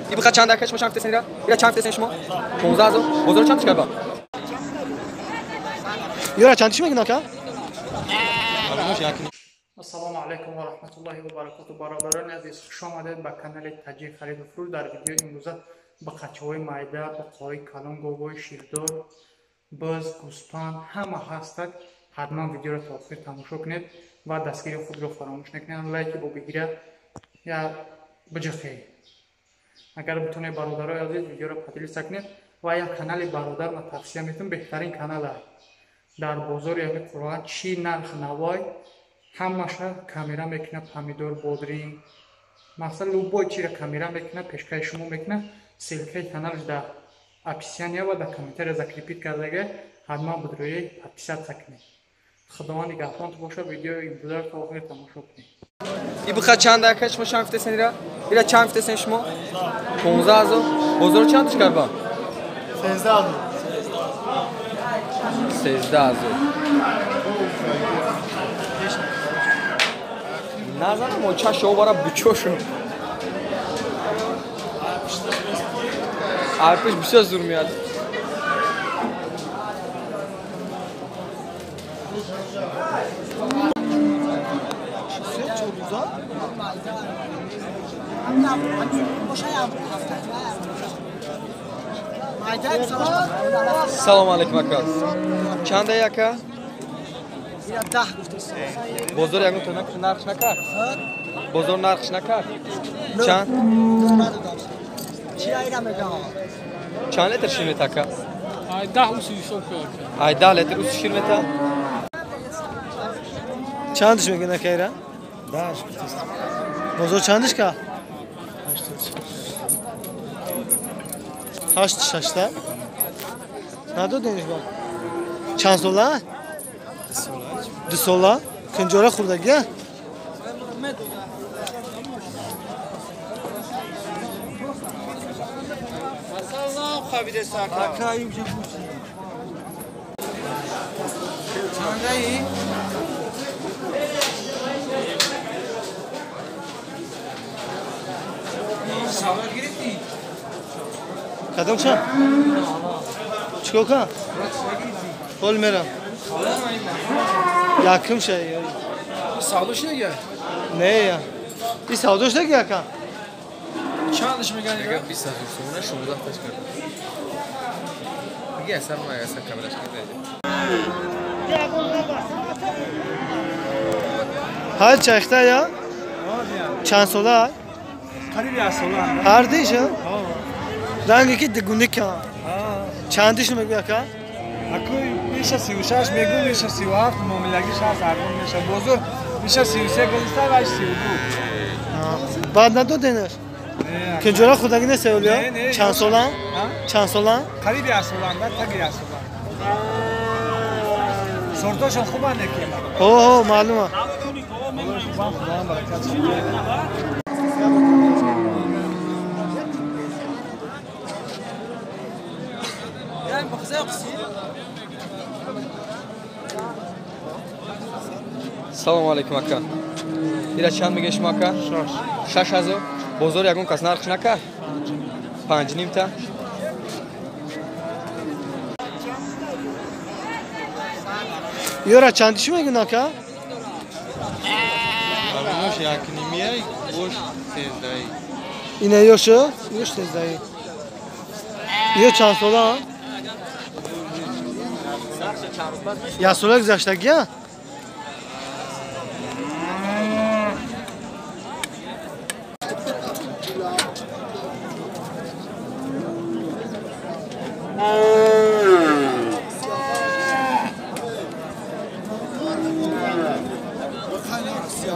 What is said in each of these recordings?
ای بخواد چند دقیقه شما چند تسن را؟ ایرا چند تسن شما؟ 15,000. بازار چند تشکر با؟ یورا چند تش میگن آقا؟ السلام علیکم و رحمت الله و برکاته. برادران عزیز خوش آمدید به کانال تاجر خرید و فروش. در ویدیو امروز بقچه‌های مایده، بقای کلان، گاوهای شیردار، بز، گوسفند همه هستند. حتما ویدیو را تا آخر تماشا کنید و دستگیری خود را فراموش نکنید. لایک با بگیره یا بجخی. اگر بتونه برادرای عزیز ویدیو را поделиться کنید و یک کانال برادر ما توصیه میتونم، بهترین کانال در بازار یعنی قرآن چی نرخ نوای همش камера мекунад، помидор، бодринг، масалан любой чиро камера мекунад، пешкаши шумо мекунад. Ссылкаи каналаш дар описания ва дар комментария закрепить кардага, ҳатман бидрои подписаться кунед. Худованд нигаҳбонтон бошад. Видеои имрӯзаро то охир тамошо кунед. ای بخواد چند دقیقه شما چند تسن را؟ ایرا چند تسن شما؟ 15,000. بازار چند تشکر با؟ 13,000. 13,000. نزنم و چه برا بچوشم. آرپش بسیار زور میاد. سلام علیکم اکا. چند اکا؟ 10. بازار یگون تو نرخش نکرد؟ بازار نرخش نکرد؟ چند؟ چند لیتر شیر میته اکا؟ 10 و 10 لیتر اوس شیر میته؟ چندش میگن اکا ایرا؟ 10. بازار چندش که؟ 8 6 надодениш ба? Чанд сола? 2 сола. Кунҷора хӯрдагия? кадом чанд? чикор кан? ҳол мерам. Яким ша. Савдош нега? Не я. И савдош нега яка? Чандаш меган яка? 20,000 сомона 16 ташкар. Диге асар ма асар камераш кида. Ҳар чайхта я? Чанд сола? Қариб 1 сола. Ҳар диш? Ранги ки дигуни кан. Чандиш мегӯ яка? Акӯй меша 36 мегӯ, меша 37, муомилагиш ҳаст, арзон меша. Бозор меша 33 гузишта ва 32. Баъд надоденаш? Кунҷора хӯрдагӣ нест олия? Чанд сола? Чанд сола? Қариб 1 соланд, таги 1 сола. Сортошон хубанд неки? Ҳо, ҳо, маълума. Худованд баракат. Салом алейкум ака. Ира чанд мегӯед шумо ака? 6,000. Бозор ягон кас нархш накард? 5.5 та. Ёра чандиш мегӯн ака? Армош 1.5, бош 13. Ина ёшу? Ёш 13. Ё чанд сола? Як сола гузаштагия?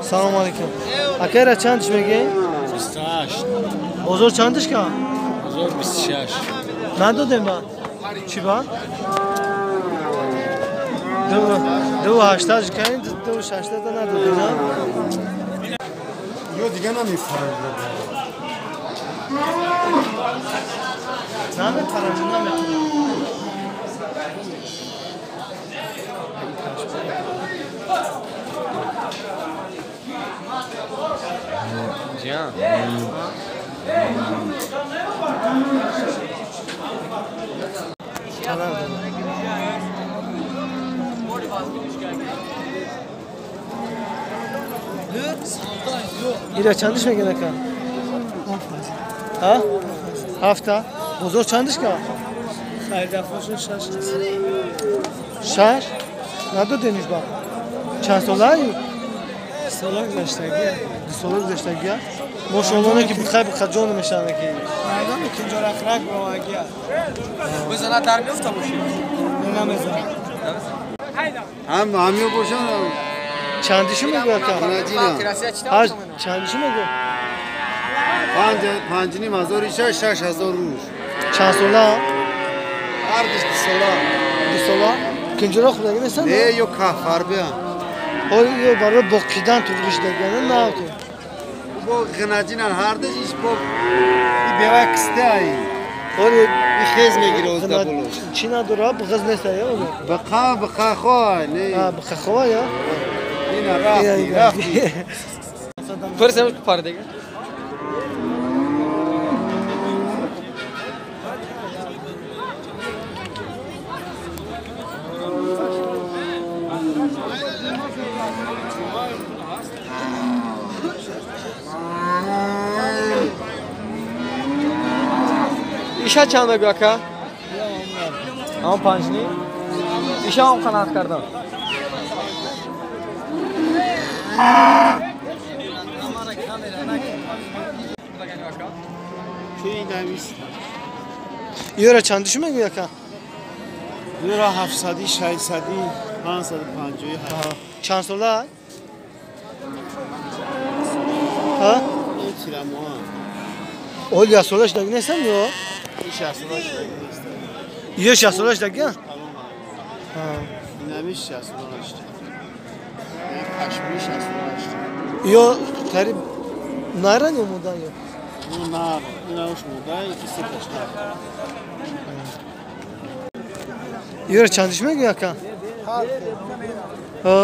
Салом алейкум. Акайра чандиш мегӣ? 28. Бозор чандиш ка? Бозор 26. Надодем ба? Чӣ ба? 2.80 кардем, 2.80 та надодем, а? Ё дига намефарад. Намепарам, наметонам. Ҷиан. Ира чандиш мегӯяд ака? Ҳа? Ҳафта? Бозор чандиш ка? Шаш? Надодениш ба? Чанд солаи? Сола гузаштагия. Ду сола гузаштагия? Мошоаллоне ки бихай биха ҷон мешаванд ки. Майдоне ки ҷорахрак бовагия. Бизана дар меёфта бошӣ? Не, намезанам. Ҳам ҳамё бошанд. Чандишу мегӯяд ака? Чандишу мегӯяд? 5,5 ҳазор иша, 6 ҳазор рӯш. Чанд сола? Ҳардуш 2 сола. 2 сола? Кинҷоро хӯрдагӣ нестанд? Не, ё кафарбия. Ё барои боқидан туғришдагиана на ту. Бо ғинаҷинан ҳардуш иш бо и бева кисте ай. Оре и хез мегире озда боло. Чӣ надора? Бғаз нест ая? Бқа бқа хой, не. А, бқа хой я? Ина рафти, рафти. Пурсем пардега. Иша чанд мегӯ ака? Ҳамон панҷни? Иша ҳам қанаат кардам. Ёра чандишу мегӯ ака? Ёра ҳафтсади, шашсади, 550. Чанд сола? Ҳа? Тирамоҳ. Ол як сола шудагӣ нестам ё? Шаш сола шудагӣ нестам. Ё 6 сола шудагӣ? Инами 6 сола шуда. Пашми 6 сола шуда. Ё тари наран ё мода ё? Нар, инауш мода, ки сеташ нар. Ёра чандиш мегӯ ака? Ҳа?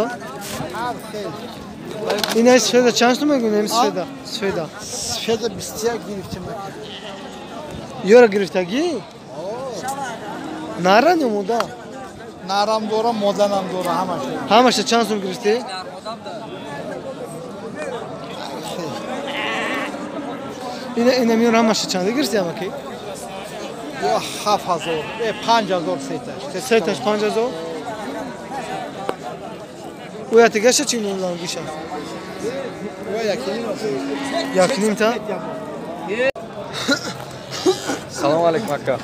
Ин ай сфеда чанд сум мегӯ? Неми сфеда? Сфеда. Сфеда 21 гирифтем ака. Ёра гирифтагӣ? Наран ё мода? Нарам дора, моданам дора, ҳамаша. Ҳамаша чанд сум гирифтӣ? Ина ина миёр ҳамаша чанда гирифтӣ амаки? Ё 7000, 5000 сеташ. Сеташ 5000? Оя тигаша чӣ номлангиша? Оя 1,5. 1,5 та? Салом алейкум ака.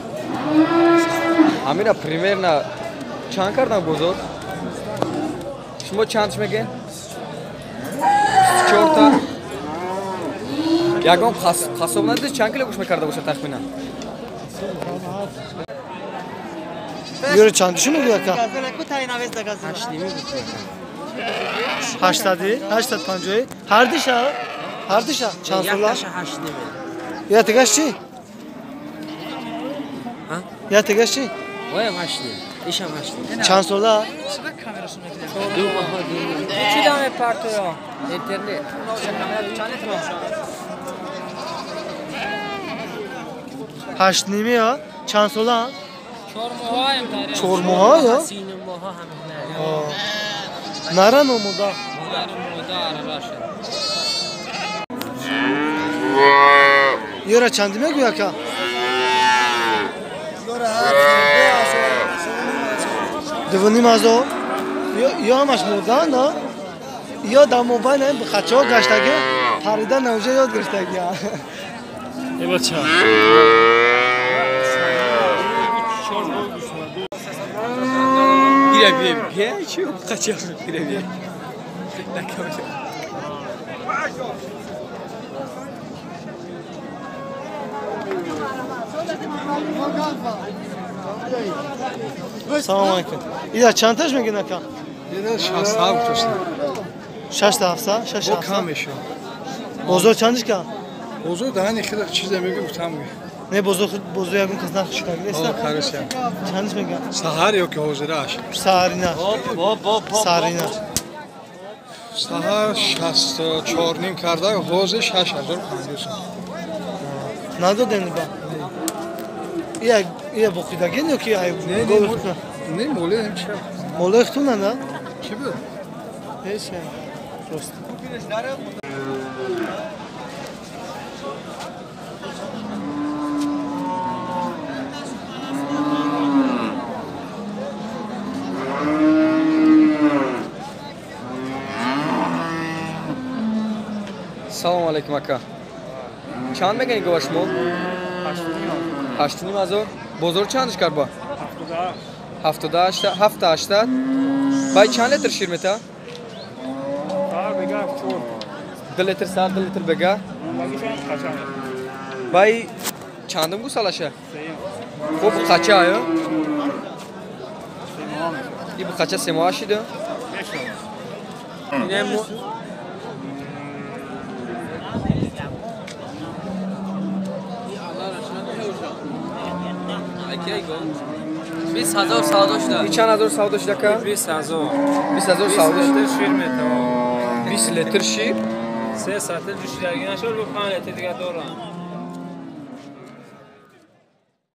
Амира примерно чанд кардан бозор? Шумо чандш мегӯед? 24 та. Ягон қассоб надидед чанд кило гӯшт мекарда бошад тахминан? Ёра чандишу мегӯ ака? Ҳаштади? 850-и? Ҳардиша? Ҳардиша? Чанд сола? Я тигаш чӣ? Я тигаш чӣ? Воям 8,5. Ишам 8,5. Чанд сола? 2 моҳ, 2 моҳ. Чӣ даме партоё? Интернет. 8,5 я? Чанд сола? 4 моҳаем тари. 4 моҳа я? 3 моҳа ҳам не. Наран омода? Модару мода аралаша. Ёра чанди мегӯ ака? 2,5 ҳазор? Ё ҳамаш мода на? Ё дар мобайн ҳам бихачаҳо гаштагӣ парида навҷа ёд гирифтагӣ. Э бача. Бира бия бия чӣ қача бира бия. Накамша. Салом алейкум. Ира чандташ мегӯ ака? Ира 67 гуфташта. Шашта ҳафта? Шаш Бо ҳафта? кам мешавад. Бозор чандиш ка? Бозор даҳани хеле чизе мегӯ гуфтам. Не бозор бозор ягон кас нарх шудаги нест? Карасия. Чандиш мегӯяд? Саҳар ё ки ҳозираш? Саҳаринаш. Саҳаринаш. Саҳар 64 ним карда, ҳозир 6050 сом. Надодем ба? Ия ия боқидаген ё ки ай гови худна? Не, моле ҳем чи. Молои худтуна на? Чи буд? Ҳеч рост. Салом алейкум, ака. Чанд мегани гова шумо? 8500. Бозор чандш кард ба? 78, 78. Бай чанд литр шир мета? 2 литр сар, 2 литр бега. Бай чандум гусалаша? Хуб қача аю? И бу қача 3 моҳа шида? 20 000 савдо шуда. И чанд ҳазор савдо шуда, ка? 20 000. 20 000 савдо шуда. Литр шир метавон. 20 литр шир. 3 сатил ҷӯшидаги нашуд, бу 5 литр дига дорам.